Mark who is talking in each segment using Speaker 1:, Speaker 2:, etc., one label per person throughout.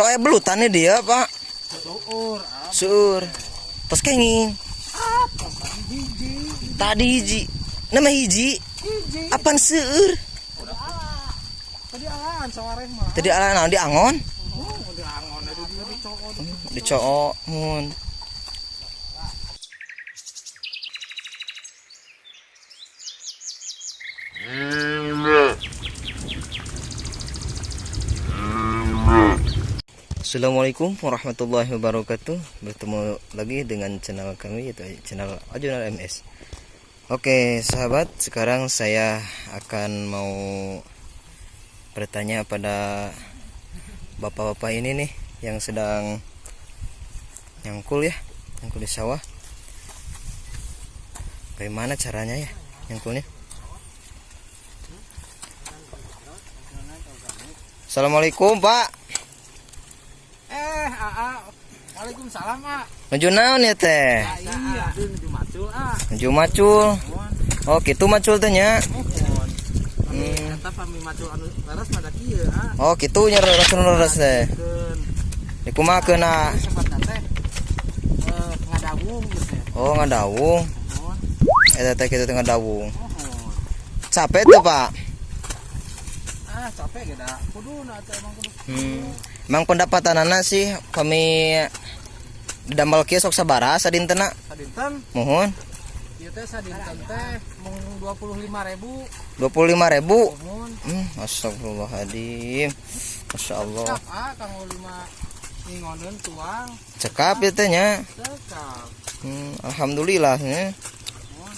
Speaker 1: Soalnya belutannya dia, Pak.
Speaker 2: Seueur.
Speaker 1: Seueur. Tos kenging.
Speaker 2: Hiji.
Speaker 1: Tadi hiji. Nama hiji.
Speaker 2: Hiji.
Speaker 1: Apan seueur?
Speaker 2: Tadi alaan sawareh mah.
Speaker 1: Tadi ala naon diangon?
Speaker 2: Oh, diangon itu juga dicokot.
Speaker 1: Dicoo mun. Assalamualaikum warahmatullahi wabarakatuh. Bertemu lagi dengan channel kami, yaitu channel Ajunar MS. Oke sahabat, sekarang saya akan mau bertanya pada bapak-bapak ini nih yang sedang nyangkul ya, nyangkul di sawah. Bagaimana caranya ya nyangkulnya? Assalamualaikum, Pak.
Speaker 2: Eh, aa. Waalaikumsalam, A.
Speaker 1: Nuju naon ya teh?
Speaker 2: Ah, iya, aduh nuju macul, ah.
Speaker 1: Nuju macul.
Speaker 2: Mohon.
Speaker 1: Oh, gitu macul teh nya.
Speaker 2: Mohon. Eta pami macul anu leres mah da kieu, ah.
Speaker 1: Oh, gitu nya leres leres teh.
Speaker 2: Keun.
Speaker 1: Dikumakeun ah?
Speaker 2: Sepatna teh ngadawung gitu teh.
Speaker 1: Oh, ngadawung.
Speaker 2: Mohon.
Speaker 1: Eta teh kitu teh ngadawung.
Speaker 2: Mohon.
Speaker 1: Capek tuh, Pak?
Speaker 2: Ah, capek ge da. Kudu na atuh emang kudu.
Speaker 1: Emang pendapatanana sih kami damel kieu sok sabaraha sadintena?
Speaker 2: Sadinten?
Speaker 1: Muhun.
Speaker 2: Ieu teh sadinten teh mung 25.000.
Speaker 1: 25.000.
Speaker 2: Muhun.
Speaker 1: Astagfirullahaladzim. Masya Allah.
Speaker 2: Cekap ah kanggo lima ngingoneun tuang.
Speaker 1: Cekap ya teh nya.
Speaker 2: Cekap.
Speaker 1: Alhamdulillah ya.
Speaker 2: Muhun.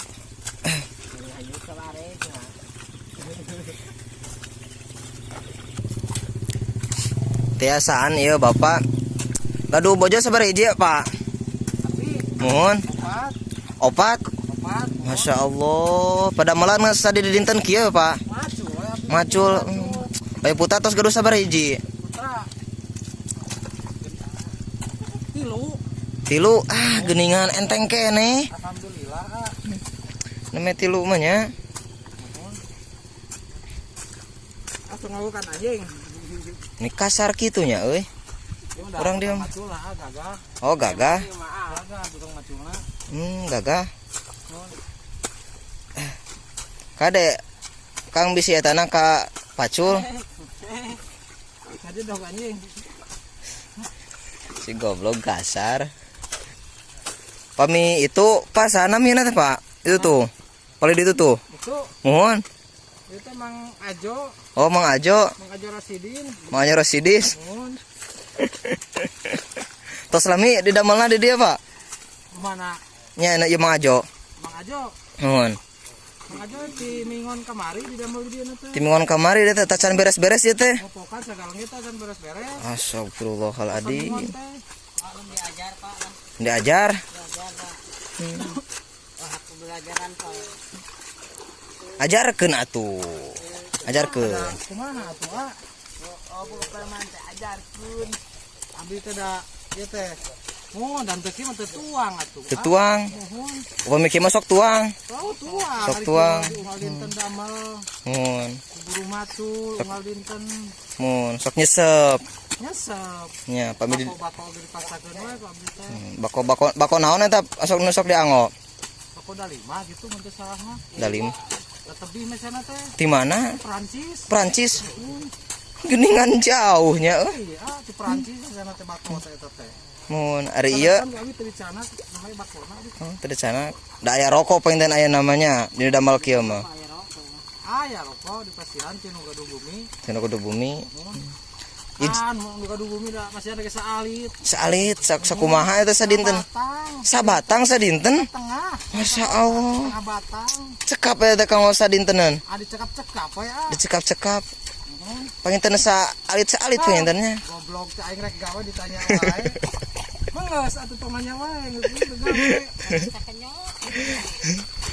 Speaker 1: Tiasaan ieu Bapak. Gaduh bojo sabaraha hiji ya, Pak?
Speaker 2: Tapi
Speaker 1: Muhun.
Speaker 2: opat,
Speaker 1: Opat.
Speaker 2: opat.
Speaker 1: Masya Allah. Pada malam geus tadi di dinten kieu, Pak.
Speaker 2: Macul we atuh.
Speaker 1: Macul. Bayi putra tos gaduh sabaraha hiji?
Speaker 2: Putra. Tilu.
Speaker 1: Tilu. Ah, geuningan enteng keneh.
Speaker 2: Alhamdulillah ah.
Speaker 1: Neme tilu mah nya.
Speaker 2: Muhun. Atuh ngalukan anjing.
Speaker 1: Ini kasar kitu nya euy.
Speaker 2: Ieu mah
Speaker 1: Urang diam.
Speaker 2: Macul lah ah, gagah.
Speaker 1: Oh, gagah.
Speaker 2: Gagah tukang maculna.
Speaker 1: Gagah.
Speaker 2: Muhun.
Speaker 1: Kade Kang bisi etana ka pacul.
Speaker 2: Ngaji dong anjing.
Speaker 1: Si goblok kasar. Pami itu pas sana mina teh, Pak. Itu tuh. Paling itu tuh.
Speaker 2: Itu
Speaker 1: Mohon.
Speaker 2: itu Mang Ajo,
Speaker 1: Oh, Mang Ajo,
Speaker 2: Mang Ajo Rasidin.
Speaker 1: Mang Ajo Rosidis.
Speaker 2: Muhun.
Speaker 1: Tos lami di damelna di dia, Pak.
Speaker 2: Mana
Speaker 1: Nya enak ieu Mang Ajo.
Speaker 2: Mang Ajo?
Speaker 1: Mohon.
Speaker 2: Mang Ajo di mingon kamari di damel di dieu teh.
Speaker 1: Timingon kamari dia teh tacan beres-beres ieu teh.
Speaker 2: Ngopokan segala ge teh can beres-beres.
Speaker 1: Astagfirullahaladzim.
Speaker 2: Mingon teh.
Speaker 3: Diajar, Pak.
Speaker 1: Diajar.
Speaker 3: Diajar, Pak. Wah, aku belajaran, Pak.
Speaker 1: Ajarkeun atuh. Ajarkeun.
Speaker 2: Kumaha atuh ah?
Speaker 3: Oh, bukan preman teh ajarkeun.
Speaker 2: Abdi teh da ieu teh. Muhun dan teu kieu mah teu tuang atuh.
Speaker 1: Teu tuang.
Speaker 2: Muhun.
Speaker 1: Upami kieu mah sok tuang.
Speaker 2: Oh, tuang.
Speaker 1: Sok tuang.
Speaker 2: Unggal dinten damel
Speaker 1: Mun,
Speaker 2: buru macul, unggal dinten
Speaker 1: mun sok nyesep.
Speaker 2: Nyesep.
Speaker 1: Nya pami di
Speaker 2: Bako-bako ge dipaksakeun we ku abdi teh.
Speaker 1: Bako bako bako naon eta sok nu sok dianggo?
Speaker 2: Bako dalima gitu mun teu salah mah.
Speaker 1: Dalim.
Speaker 2: Da tebih mesena teh.
Speaker 1: Di mana?
Speaker 2: Prancis.
Speaker 1: Prancis. Geningan jauhnya euy.
Speaker 2: Iya, ah, di Prancis mesena teh bako teh eta teh.
Speaker 1: Mun ari ieu
Speaker 2: Kan abi teu dicana namanya bakona abdi.
Speaker 1: Oh, teu dicana. Da aya rokok panginten aya namanya di damal kieu mah.
Speaker 3: Aya rokok.
Speaker 2: Aya rokok di pasihan ti nu gaduh bumi.
Speaker 1: Teu kudu bumi.
Speaker 2: Kan nu gaduh bumi da masih ada ge saalit.
Speaker 1: Saalit sak sakumaha eta sadinten?
Speaker 2: Batang,
Speaker 1: Sabatang sadinten?
Speaker 2: tengah,
Speaker 1: Masya Allah.
Speaker 2: tengah batang.
Speaker 1: Cekap eta kanggo sadintenan.
Speaker 2: Ah, dicekap-cekap we ah.
Speaker 1: Dicekap-cekap.
Speaker 2: Muhun.
Speaker 1: Panginten saalit saalit pangintennya.
Speaker 2: Goblok teh aing rek gawe ditanya wae. Menggeus atuh tong nanya wae geus geus gawe.
Speaker 3: Sakenyot.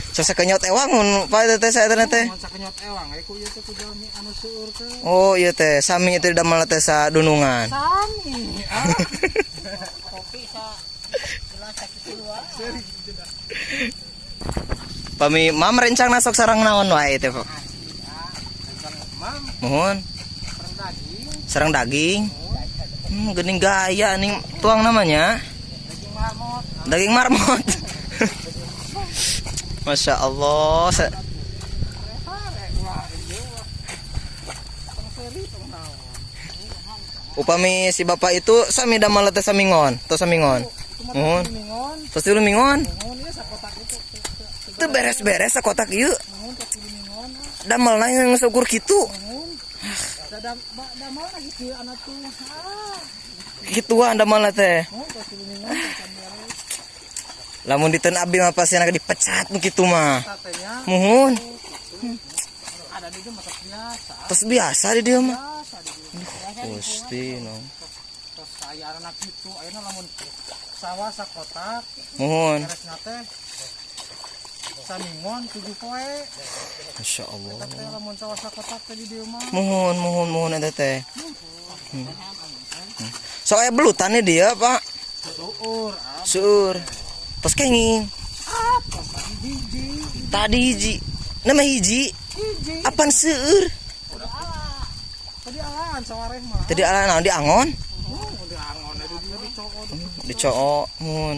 Speaker 1: So sakenyot ewang mun Pak eta teh saeta teh.
Speaker 2: Mun sakenyot ewang we ku ieu teh ku jalmi anu seueur teh.
Speaker 1: Oh iya teh, sami itu damel teh sadunungan.
Speaker 2: Sami ah.
Speaker 3: Kopi sa gelas sakitu wae.
Speaker 1: Pami mam rencang sok sarang naon wae teh, Pak?
Speaker 2: Rencang mam
Speaker 1: Mohon
Speaker 2: sareng daging.
Speaker 1: sareng daging. Geuning gaya nih tuang namanya.
Speaker 2: Daging marmot.
Speaker 1: Daging marmot. Masya Allah.
Speaker 2: Pare ulah ieu ulah. Tong seri tong naon.
Speaker 1: Upami si bapak itu sami damel teh samingon, tos samingon.
Speaker 2: Itu mah
Speaker 1: Muhun.
Speaker 2: mingon.
Speaker 1: Tos tilu mingon.
Speaker 2: Muhun ieu sakotak itu.
Speaker 1: Teu beres-beres sakotak ieu.
Speaker 2: Muhun tos tilu mingon.
Speaker 1: Damelna yang seukur kitu.
Speaker 2: Muhun. Da damel lagi kieu anak tuh. Ah,
Speaker 1: Kituan damelna teh.
Speaker 2: muhun tos tilu mingon can beres.
Speaker 1: Lamun diteun abdi mah pasti anak dipecat nu kitu mah.
Speaker 2: Tatenya
Speaker 1: Muhun.
Speaker 2: ada di dieu mah tos biasa.
Speaker 1: Tos biasa di dieu mah.
Speaker 2: Biasa di dieu.
Speaker 1: Gusti no.
Speaker 2: Tos aya anak kitu ayeuna lamun sawah sakotak
Speaker 1: Muhun.
Speaker 2: beresna teh samingon 7 poe.
Speaker 1: Masya Allah.
Speaker 2: Teh lamun sawah sakotak teh di dieu mah.
Speaker 1: Muhun, muhun, muhun eta teh. Soalnya belutannya dia, Pak.
Speaker 2: Seueur ah.
Speaker 1: Seur. Tos kenging.
Speaker 2: Tos tadi hiji.
Speaker 1: Tadi hiji. Nama hiji.
Speaker 2: Hiji.
Speaker 1: Apan seueur?
Speaker 2: Udah ala. Tadi alaan sawareh mah.
Speaker 1: Tadi ala naon di angon?
Speaker 2: Oh, di angon di dieu dicokot.
Speaker 1: Dicoo, muhun.